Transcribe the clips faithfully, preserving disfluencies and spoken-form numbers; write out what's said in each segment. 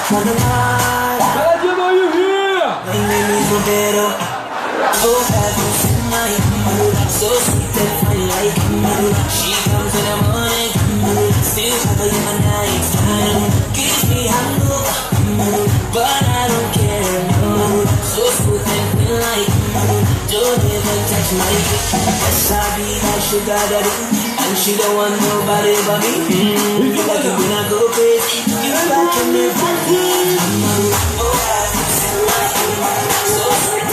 Maladie, are you here? My name is Roberto. Oh, have you seen my Amaru? So sweet and fine like Amaru. She comes in the morning, Amaru. Still have her in my night time. Gives me hangover, Amaru. But I don't care, no. So smooth and clean like Amaru. Don't even touch my dick. That's how I be my sugar daddy. And she don't want nobody but me. Mm, you like it when I go crazy. You like it if I leave. Oh, I feel so fine. So fine.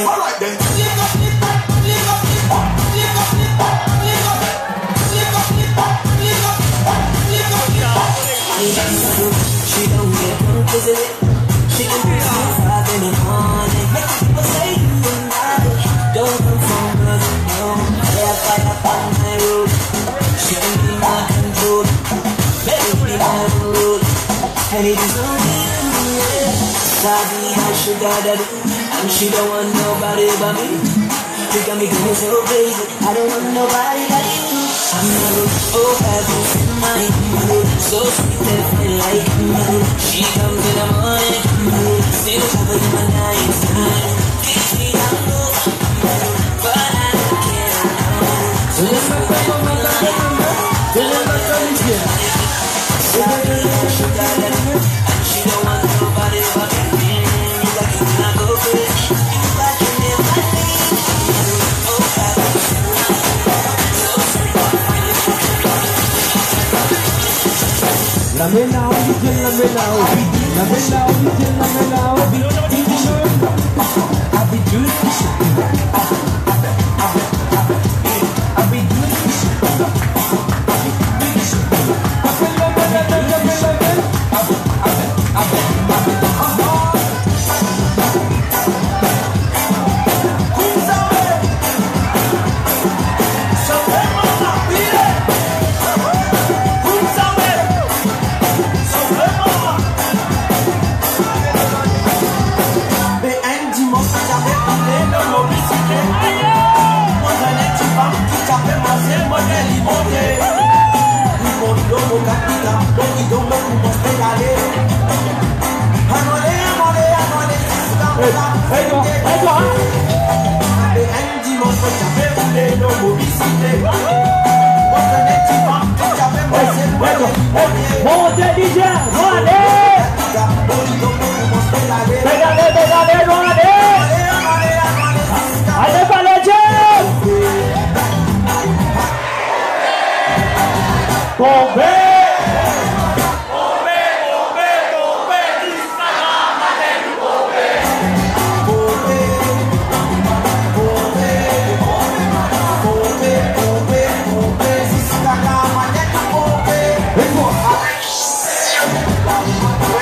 Alright then. She don't get drunk easily. She can be soon five in the morning. Make the people say you and I don't come from nothing, no. Fire, fire on my road. She can be my control. Baby, be my rule. And it is only you, yeah. Sabi, I should got that. And she don't want nobody but me. You got me going so crazy. I don't want nobody but you. I'm not a oh, have you seen my Amaru? So sweet and fine like Amaru. She comes in the morning, Amaru. Still have her in my night time. Gives me that love, Amaru. But I don't care, Amaru. So sweet and fine like Amaru. Don't want nobody but you. Lame lao, lame lao, lame lao, lame lao. Be enn dimans, zame koule dan mo bisiklet. Mo zwenn enn tifam ki ti ape manze, mo dir li monte. Li mont dan mo kat pita, mo gidon, mo koumans pedale. Ann ale, ann ale, ann ale, ziska mo la. Hey, hey, hey, hey. Be enn dimans, mo ti ape koule dan mo bisiklet. Mo zwenn enn tifam ki ti ape manze, mo dir li monte. Monte, D J, nou ale. Pedale, pedale, nou ale. Ale, pale, Jeff. Ponpe.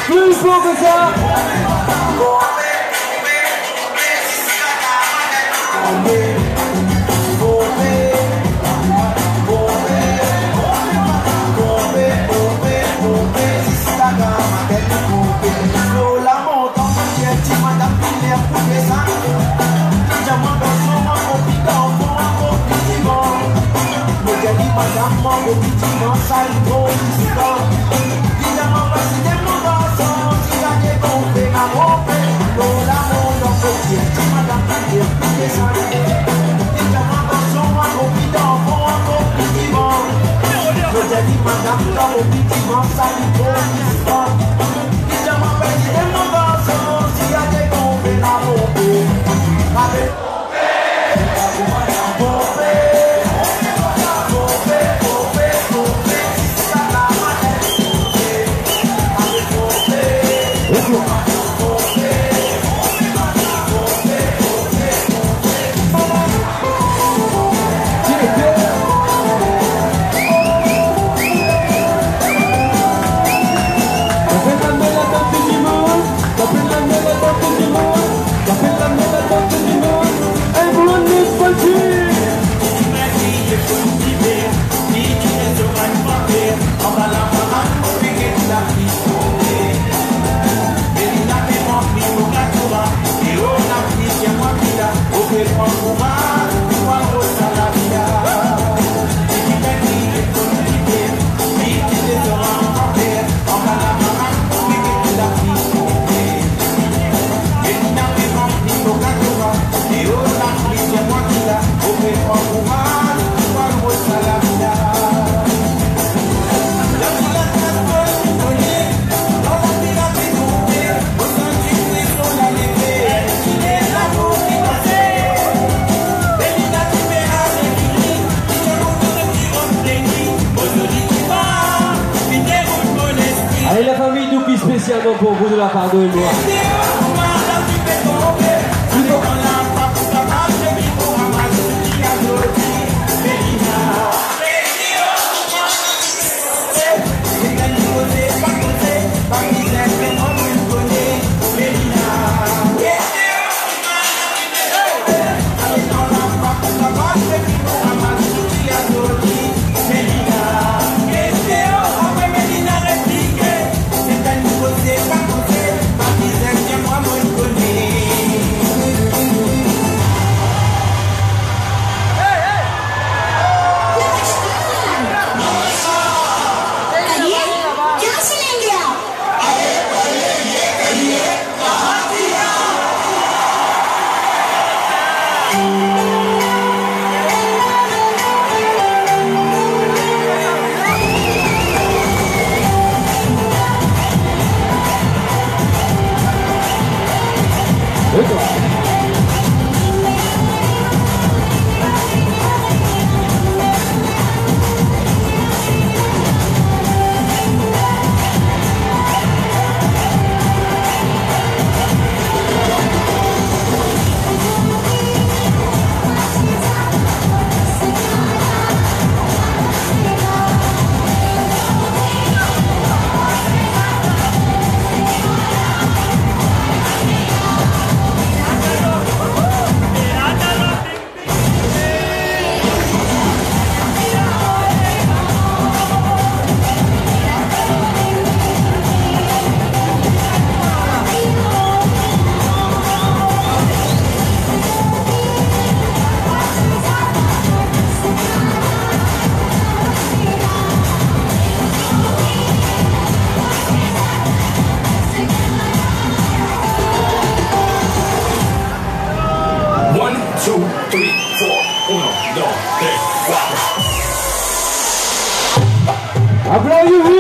Pli for ke sa. Mo dir li, madam, mo kopi dimann sa li tro lisidan. Li dir mwa, "Voici de mon garçon, si la de bonte, ma bonte." Lor la, mo dir li, madam, mo dir li, sa. Li dir mwa, "Garson, mo kopi dimann, mo kopi dimann." Mo dir li, madam, mo kopi dimann sa li tro lisidan. Li dir mwa, "Voici de mon garçon, si la de bonte, ma bonte." Amen. Pour vous de la part de Eloi. One, two, three, four. Uno, dos, tres, cuatro. Applaudissez.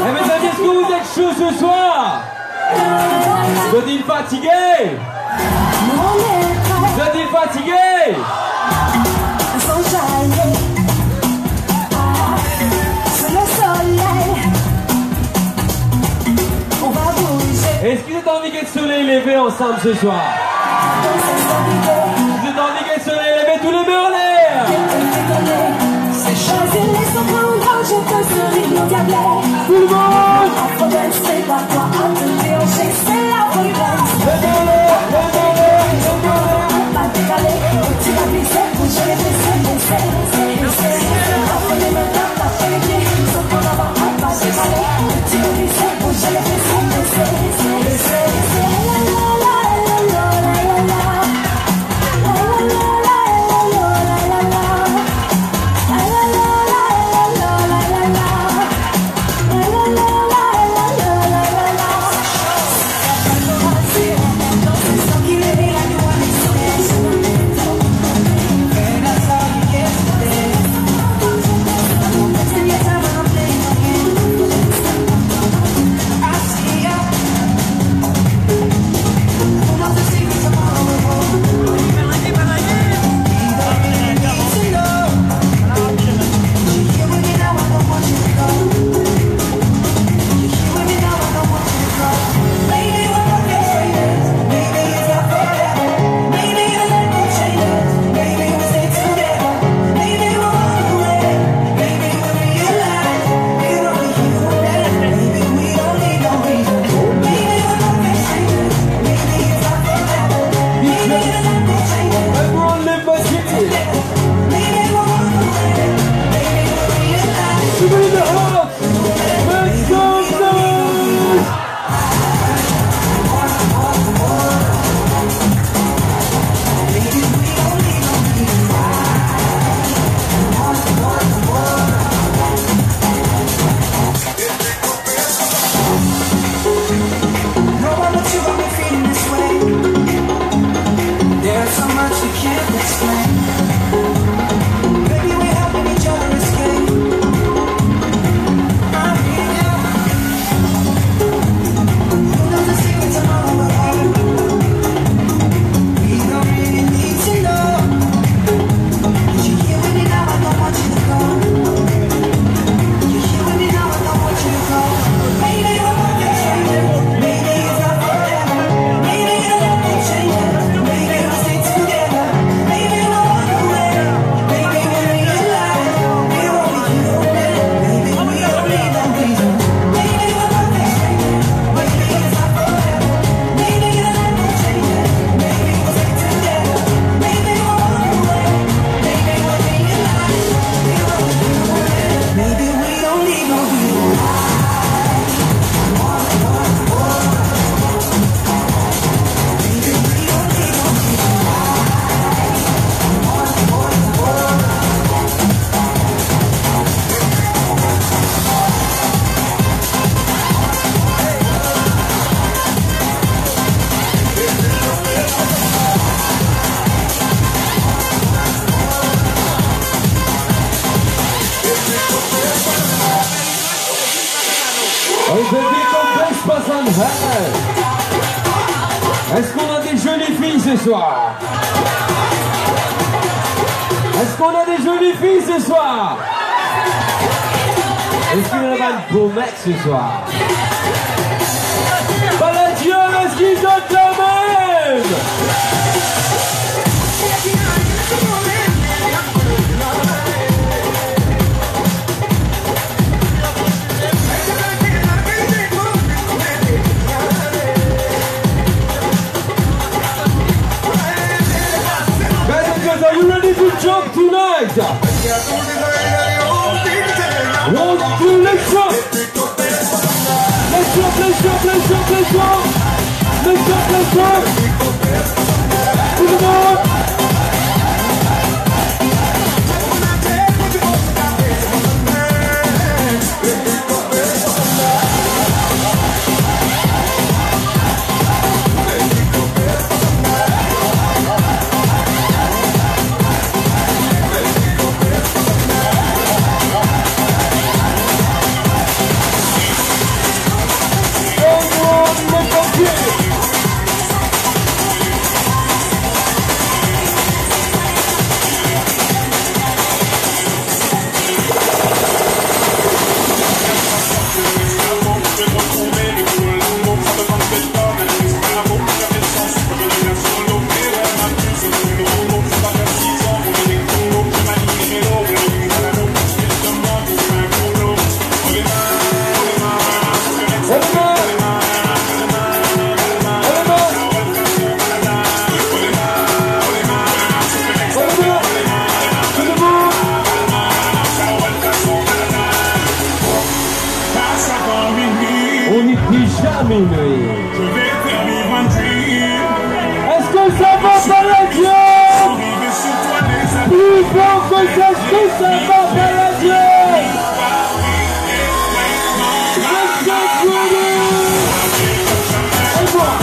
Eh, mes amis, est-ce que vous êtes chauds ce soir ? Zot inn fatige? Zot inn fatige? Est-ce que zot anvi get soley leve ansam ce soir? Zot anvi get soley leve, tou lame anler. Tout le monde. Leve anler, leve anler, leve anler. Everyone lift your hands. Everybody in the house, make some noise. Ozordi, kouma se pas an fer? Est-ce qu'on a des jolies filles ce soir? Est-ce qu'on a des jolies filles ce soir? Est-ce qu'il y a des beaux mecs ce soir? Paladio, est-ce qu'ils ont quand même? Jump tonight! One, two, let's jump! Let's jump, let's jump, let's jump, let's jump! Let's jump, let's jump! To the Lord! On n'est plus jamais, mais... Est-ce que ça va, Paladien? Plus fort que ça, est-ce que ça va, Paladien? Let's get ready! Et voilà.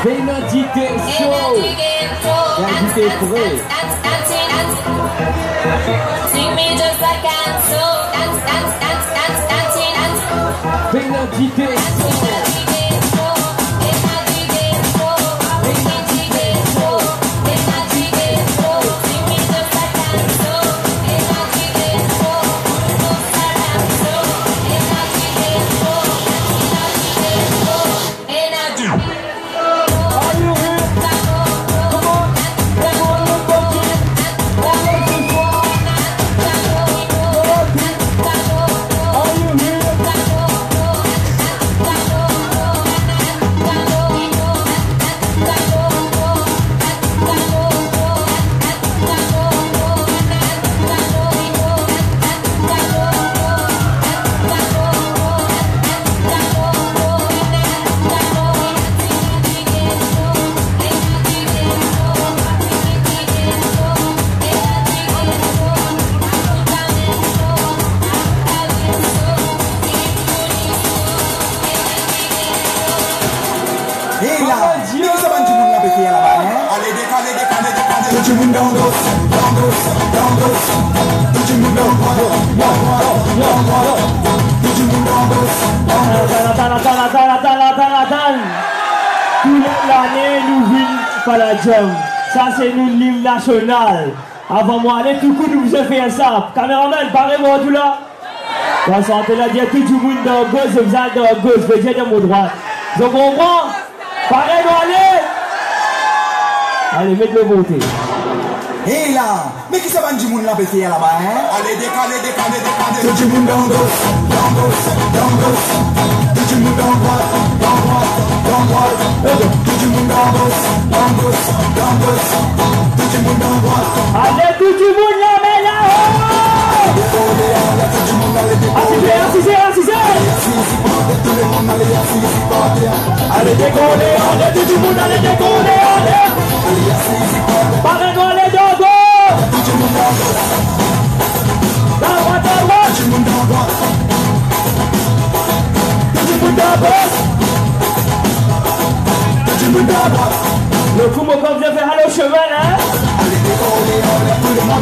Benadite Show. Benadite Show. Dance, dance, dance, dance, dance, dance. Sing me just like a song. Dance, dance, dance, dance, dance, dance. Benadite Show. Are you ready? Come on, everyone, look for Jim. All right, this one. All right, this one. Are you ready? Hey la, me ki sa bann dimoun la pe fer laba, hein? Ale dekale, dekale, dekale. Tou dimoun dan gos, dan gos, dan gos. Tou dimoun dan dwat, dan dwat, dan dwat. Tou dimoun dan gos, dan gos. Atann, atann, atann. Tou lane nou vinn Palladium. Sa se nou lim nasional. Avan mo ale, tou kout nou bizin fer sa. Kameramann, pare mo tou la. Kan sante la dir tou dimoun dan gos, zot bizin al dan gos, vedir dan mo drwat. Zot konpran? Pare nou ale? Ale, met lor kote. Hey la, me ki sa bann dimoun la pe fer laba, hein? Ale dekale, dekale, dekale. Tou dimoun dan gos, dan gos, dan gos. Tou dimoun dan dwat, dan dwat, dan dwat. Tou dimoun dan gos, dan gos, dan gos. Tou dimoun dan dwat. Ale, tou dimoun lame lao! Asize, asize, asize! Ale dekole, ale tou dimoun, ale dekole, ale! Pare nou ale dan gos!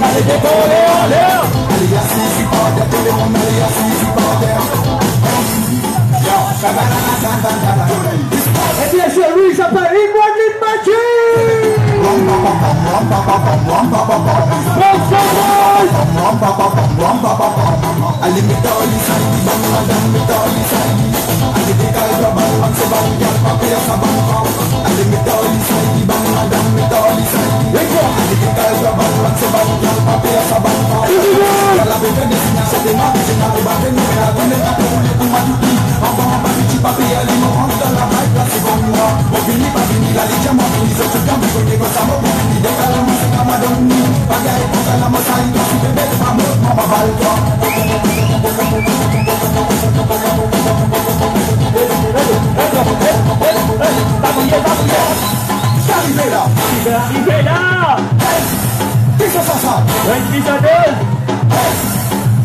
Allez, décoller en l'air. Allez, assis, supporter, tout le monde, allez, assis, supporter. Yo, ça va, ça va, ça va, ça va. Et bien sûr, Louis, ça fait une voix de Limbaji. Bonsoir. Sa rive la. Sa rive la. Hey! Kisa sa, sa? Hey, kisa sa? Hey!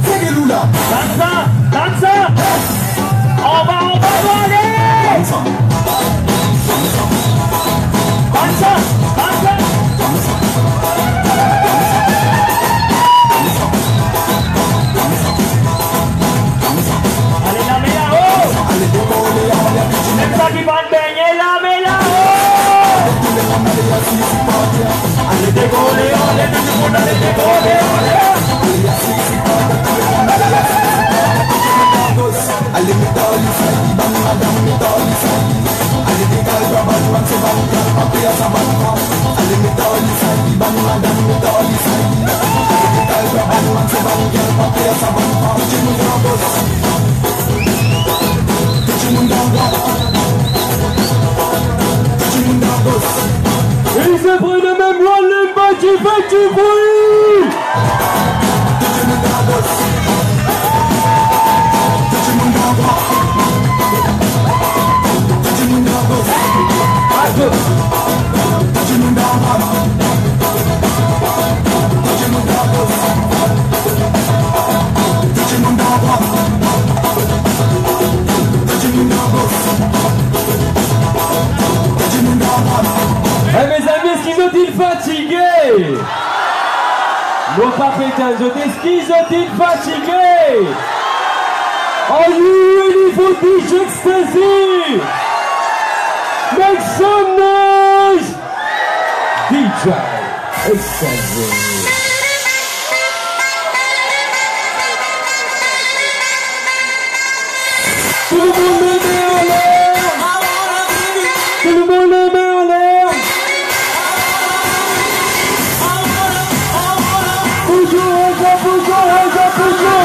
Seki lula. Dansa, dansa. Hey! Anba, anba, anba, ale! Dansa. Dansa, dansa. Ale, lame lao. Mem sa ki pa begne, lame lao. Ale, dekole, ale, tou dimoun, ale, dekole, ale. Ale, met ali sa, bann madam, met ali sa. Ale, dekal twa, bann, bann, se bann, bann, bann, bann, bann. Ale, met ali sa, bann madam, met ali sa. Ale, dekal twa, bann, bann, se bann, bann, bann, bann, bann. Tou dimoun dan bos. Tou dimoun dan bos. Tou dimoun dan bos. Li se vremem Limbaji, fè ti bri. Tou dimoun dan bos. Tou dimoun dan bos. Tou dimoun dan bos. Tou dimoun dan bos. Eh, mezami, eski zot inn fatige? Mo pa pe tann zot, eski zot inn fatige? Are you ready for D J Extazy? Make some noise! D J Extazy. Tout le monde, les mains en l'air. Tout le monde, les mains en l'air. Toujours, toujours, toujours.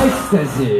Extazy.